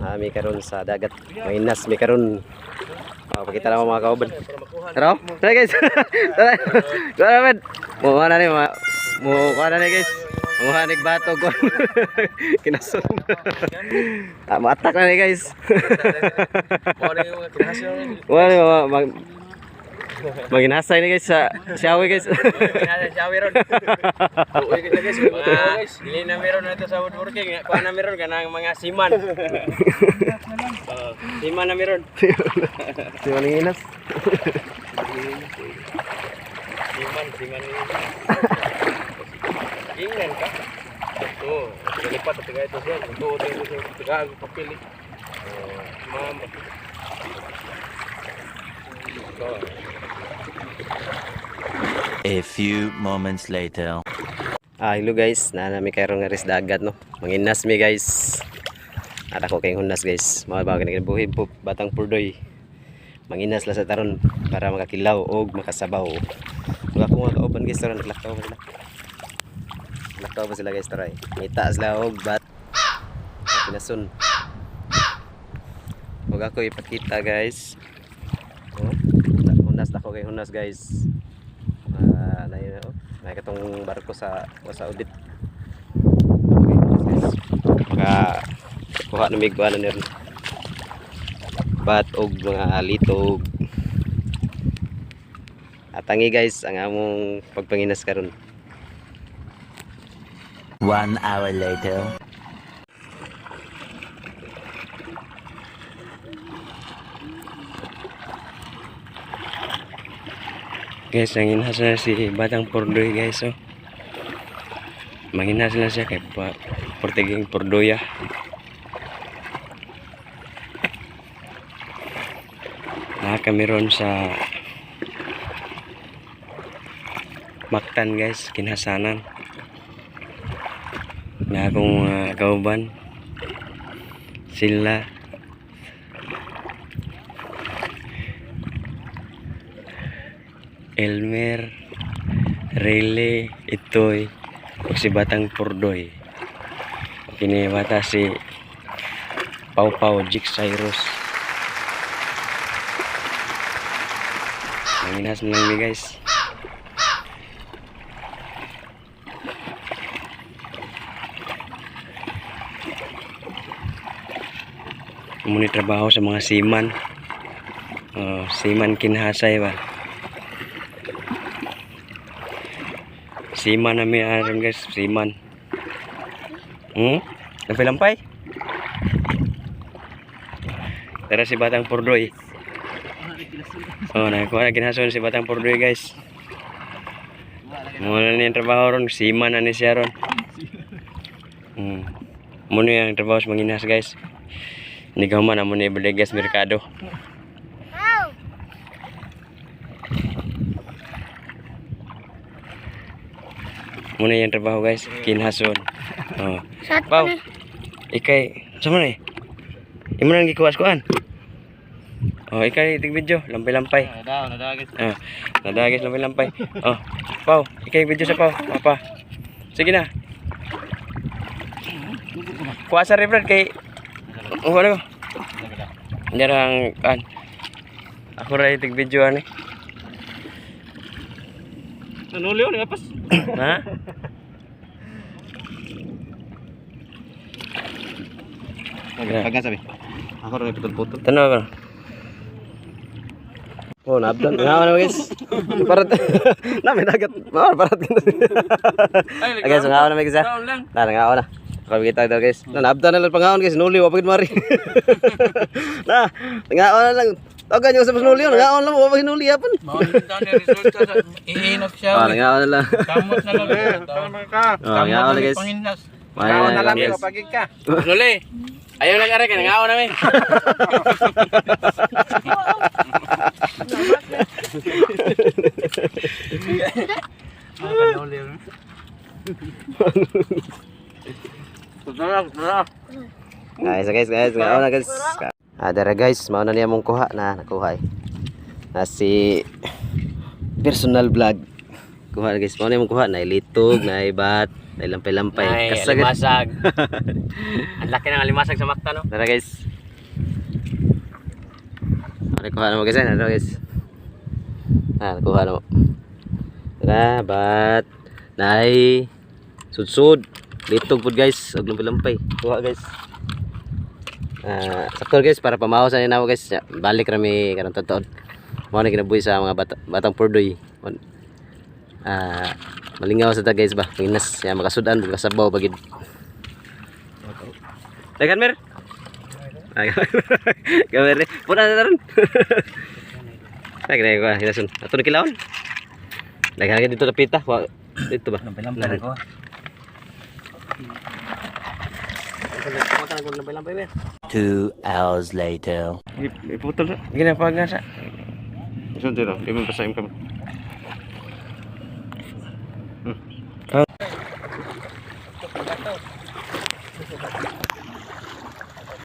Ami karon sa dagat. Manginas mi karon. Oh, pakita na mga kauban. Tara, tara guys. Tara. Tara man. Mo na ni mo kuha na ni guys. Manguha ni bato ko. Kinason. Ah, maatak na ni guys. Wala ni mga mag Maginasay ni guys sa Shawi guys. Dili na meron na ito sa woodworking. Kuha na meron kanang mga siman. Siman na meron. Si Maninginas. Siman, siman. Ingnan ka. Oo, galipat at ito siya. Tuod ito siya. Taga ang papel eh. Oh, ma'am. A few moments later. Ah, hello guys. Naa nami karon nga ris dagat no. Manginas mi guys. At ako kay hunas guys. Mga bagay na buhi po batang purdoy. Manginas la sa taron para makakilaw og makasabaw. Mga akong mga kauban guys taron naglakaw ba sila. Naglakaw ba sila guys taray. Ngita sila og bat. Pinasun. Huwag ako ipakita guys. Oh, hunas ako kay hunas guys. Ah, na yun, oh. May katong barko sa o sa audit. Okay, guys. Maka kuha na may kuha na niron. Bat og mga litog. Atangi guys ang among pagpanginas karon. 1 hour later. Guys, nanginas na si Batang Pordoy guys oh. Manginas na siya kay pa, Portiging Pordoya. Na kami ron sa Mactan guys, kinhasanan. Na akong mga kauban. Sila Elmer, Rele, Itoy, ug si Batang Purdoy. Kini bata si Pau Pau Jik Cyrus. Manginas na lang mi guys. Muni trabaho sa mga seaman. Oh, seaman kinhasay ba? Seaman na may aron guys, seaman. Lampay-lampay. Tara si Batang Purdoy. Oh, nakakuha na ginason si Batang Purdoy guys. Muna ni ang trabaho ron, seaman na ni siya ron. Muna yung trabaho sa manginas guys. Hindi ka man, amo ni Bodegas Mercado. Muna yung trabaho guys, kinhason. Oh. Pau, ikay, sa man eh? Imo nang gikuha kuan. Oh, ikay tig video, lampay-lampay. Nadaw, Ah, nadagis lampay-lampay. Oh, Pau, ikay video sa Pau, papa. Sige na. Kuha sa Brad kay Oh, ano? Jarang kan. Ako ra tig video ani. Nanulio ni apas. Ha? Pagka sabi. Ako rin putol-putol. Tanaw ba? Oh, nabdan. Nga na guys. Parat. Na may dagat. Mga parat. Ay, Okay, so nga na guys. ah. Taon lang. Na nga na. Kami kita daw guys. Na nabdan na lang pangaon guys. Nuli wa pagid mari. Na, ngaon na lang. Tawagan niyo sa nuli yun. Ngaon lang wa pagid nuli yapon. Mao ni taon ni resulta sa iinok siya. Ah, ngaon na lang. Kamot na lang. Ah, ngaon na guys. Panginas. Ngaon na lang guys. Luli. Ayaw lang are kay nangaon nami. Guys, guys, guys, ngaon na guys. Ah, dara guys, mao na niya mong kuha na nakuha eh. Na si personal vlog. Kuha na guys, mao na mong kuha na litog, na ibat, na lampay-lampay. Ay, Kasagad. alimasag. Ang laki ng alimasag sa Mactan no. Tara guys. Ano kuha na mo, guys? Ano, guys? Ah, kuha na mo. Tara, bat. Nay. Sudsud. Litog pud, guys. Og lampay-lampay. Kuha, guys. Ah, sakto, guys, para pamahaw sa ninaw, guys. Ya, balik rami karong taon. Mao na kinabuhi sa mga bata, batang purdoy. Ah, malingaw sa ta, guys, ba. Panginas ya makasudan kasabaw pagid. Dagan mer. Ay, gamer. Puna na taron. Ay, kaya ko hinasun. Ato na kilawon. Daghan dito na pita. Wa dito ba? Lampay-lampay ko. 2 hours later. Iputol sa. Ginapag na sa. Isun dito. Ibang pa sa imkam.